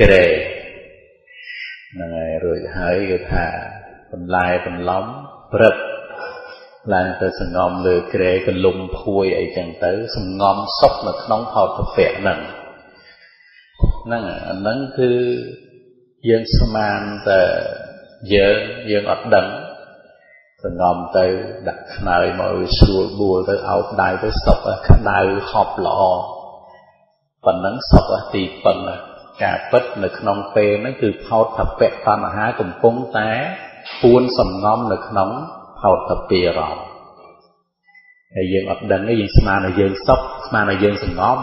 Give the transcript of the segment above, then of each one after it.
ក្រែហ្នឹងហើយរួចហើយគេថាបន្លែបន្លំព្រឹបឡើងទៅសងំលើក្រែកលុំភួយអីចឹងទៅសងំសុខនៅក្នុងផោតពៈហ្នឹងហ្នឹងអាហ្នឹងគឺយើងស្មានតែយើងអត់ដឹងសងំទៅដាក់ខ្នើយមកឲ្យស្រួលបួលទៅអោបដៃទៅសុកក្តៅហប់ល្អប៉ុណ្ណឹងសុកទីពឹងការពិតនៅក្នុងពេលហ្នឹងគឺផោតពៈតណ្ហាកំពុងតែពួនសំងំនៅក្នុងផោតពារម្មណ៍ហើយយើងអត់ដឹងទេយើងស្មានឲ្យយើងសុខស្មានឲ្យយើងសងំ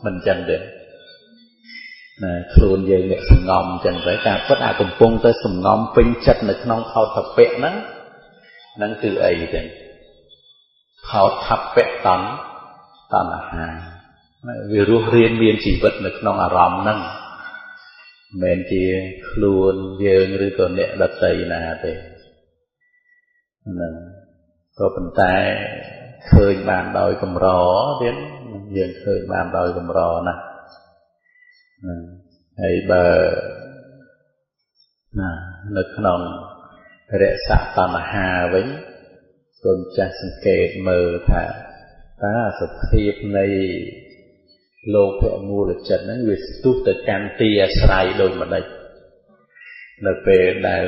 មិនចឹងទេណាខ្លួនយើងអ្នកសងំចឹងទៅការពិតអាកំពុងទៅសងំពេញចិត្តនៅក្នុងផោតពៈហ្នឹងហ្នឹងគឺអីចឹងផោតពៈតណ្ហាវារស់រៀនមានជីវិតនៅក្នុងអារម្មណ៍ហ្នឹងមិនមែនជាខ្លួនយើងឬក៏អ្នកដទៃណាទេហ្នឹងក៏ប៉ុន្តែឃើញបានដោយកម្រទៀតយើងឃើញបានដោយកម្រណាស់ហ្នឹងហើយបើណានៅក្នុងរសតណ្ហាវិញគុណចាស់សង្កេតមើលថាតើសភាពនៃលោភៈមូលចិត្តហ្នឹងវាស្ទុះទៅកាន់ទីអាស្រ័យដូចម្ដេចនៅពេលដែល